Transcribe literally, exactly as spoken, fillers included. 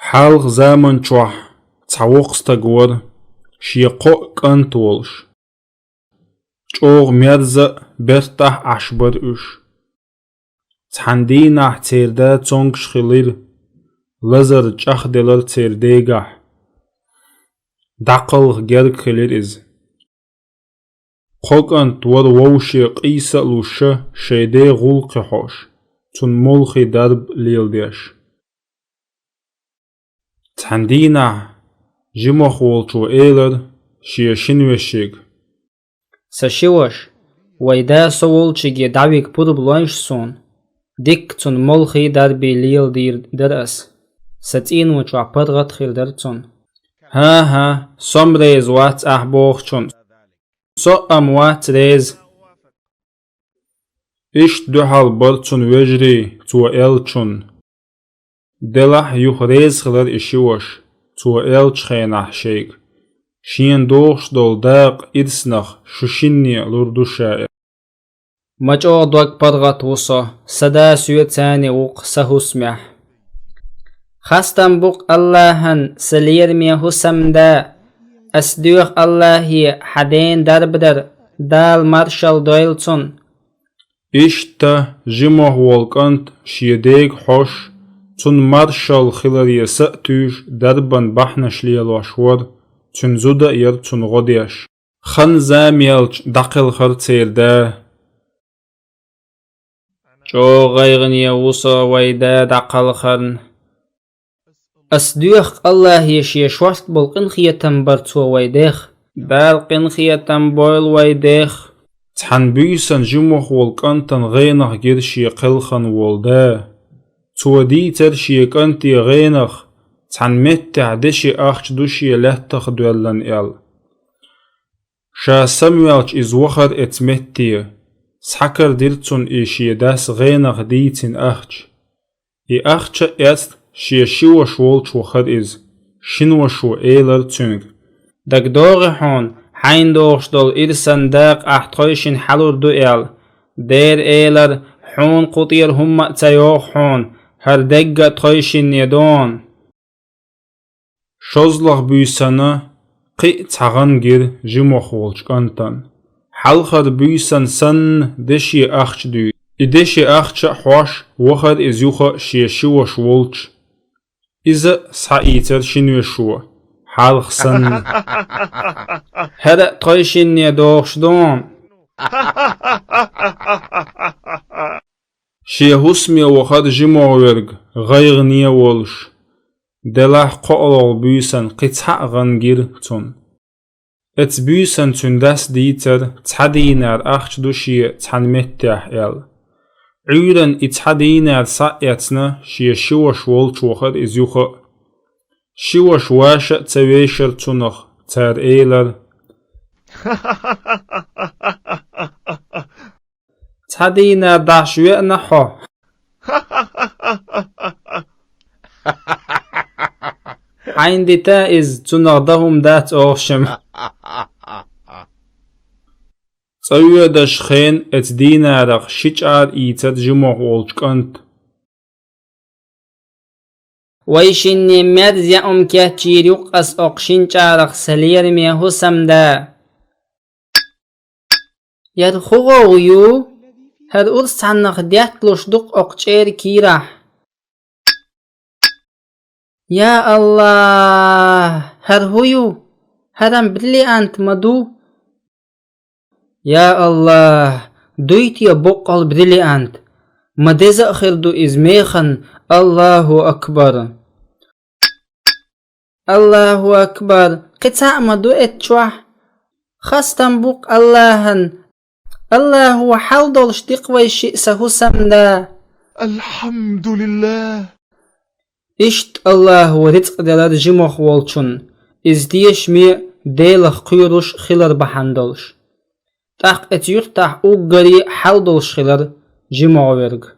Хьалха заман чохь цхьа воккха стаг вара, шен кхоъ кӀант волуш. ЧӀогӀа мерза а, бертахь а Ӏаш бара уьш. Цхьана дийнахь церан да цомгуш хилира, лазар чӀагӀделира церан дегахь. ДӀакхалха герга хилира иза. Кхо кӀант вара вовше къийса а луш, шайн ден гӀуллакхе хьош, цунна молхе дарба леладеш. Цхьана дийнахь жимах волчо элира шен шина вешига: «Сан ши ваша, вай да со волчуьнга дӀавига пурба лойша суна, дикка цунна молхе дарбе леладийр дара ас. Сан цӀено чохь паргӀат хир дара цунна». «ХӀан-хӀа, со-м реза вац ахь бохучунна. Со а-м вац реза». Иштта дуьхьал бара цуьнан вежарий цо эллачунна. Делахь юха реза хилира и ши ваша, цо эллачу хенахь шайга: «Шена догӀуш долу дакъа ирсанах шу шинне лур ду ша», — аьлла. «Ма чӀогӀа дог паргӀат ву со, сан да соьца цхьаьна ву-кх сан хӀусамехь». «Хастам бу-кх Аллахьан, сан лераме хӀусамда. Ас доьху Аллахье хьан дена дарба дар, Дала маршалла дойла цунна». Иштта жимах волу кӀант шен дега хьош, цунна маршалла хиларе са а туьйш, дарбан бахьанаш лелош вара, цуьнан зуда а яра цунна гӀо деш. Хан-зама яьлча дӀакхелхира церан да. «ЧӀогӀа гӀайгӀане ву со вай да дӀакхалхарна. Ас доьху-кх Аллахье шен шорта болу къинхетам бар цо вай дех. Дала къинхетам бойла вай дех». Цхьана буьйсанна жимах волу кӀантана гӀенах гира шен кхелхина волу да. Цо дийцира шен кӀанте гӀенах, цхьана меттехь деши ахча ду шен лаьттах доьллина аьлла. Ша самаваьлча иза вахара эцу метте, схьакардира цунна и шен дас гӀенах дийцина ахча. И ахча а эцна, шен ши ваша волчу вахара иза. Шина вашо элира цуьнга: «ДагадогӀий хьуна, хьайна догӀуш долу ирсан дакъа ахь тхойшинна хьалур ду аьлла? Дера элира, хьуна кху тӀера хӀумма а ца йогӀу хьуна, хӀара дегга а тхойшинне ду хьуна». ШозлагӀа буьйсанна кхин а цхьа гӀан гира жимах волчу кӀантана. Хьалхара буьйсанна санна деши ахча дуьйцу. И деши ахча а хьош, вахара иза юха а шен ши ваша волчу. Иза а схьаийцира шина вешо, хьалха санна: «ХӀара а тхойшинне догӀуш ду хьуна». Шен хӀусаме вахара жимах верг, гӀайгӀане а волуш. Делахь кхоалгӀа буьйсанна кхин цхьа а гӀан гира цунна. Эцу буьйсанна цуьнан дас дийцира, цхьа дийнар ахча ду шен цхьана меттехь аьлла. Ӏуьйранна и цхьа дийнар схьа а эцна, шен ши ваша волчу вахара иза юха а. Ши ваша ваша а ца вешара цунах, цара элира: «Цхьа дийнар дӀаш веана хьо. Хьайна дита иза, цунах дан хӀума дац оха шима». ЦӀа воьдуш хенахь эцу дийнарах ши чӀара ийцира жимах волчу кӀанта. «Вайшинне мерза яа хӀума кечйийр ю-кх ас окху шина чӀарах, сан лераме хӀусамда». «ХӀара хӀун гӀовгӀа ю? ХӀара урс цхьаннах детталуш ду-кх окху чӀеран кийрахь». «Я АллахӀ, хӀара хӀун ю? ХӀара-м бриллиант ма ду?» «Я АллахӀ, дуй те боккъал бриллиант? Ма деза а хир ду иза механа, АллахӀу акбар!» «АллахӀу акбар! Кхин цхьаъ ма ду эцу чохь? Хастам бу-кх АллахӀан! АллахӀо хьал долуш ди-кх вай шиъ, сан хӀусамда!» «АлхьамдулиллахӀ!» Иштта АллахӀо рицкъ делира жимах волчунна, иза тешаме а, Делах кхоьруш а хилар бахьана долуш. ТӀаккха эцу юьртахь уггаре а хьал долуш хилира жимах верг.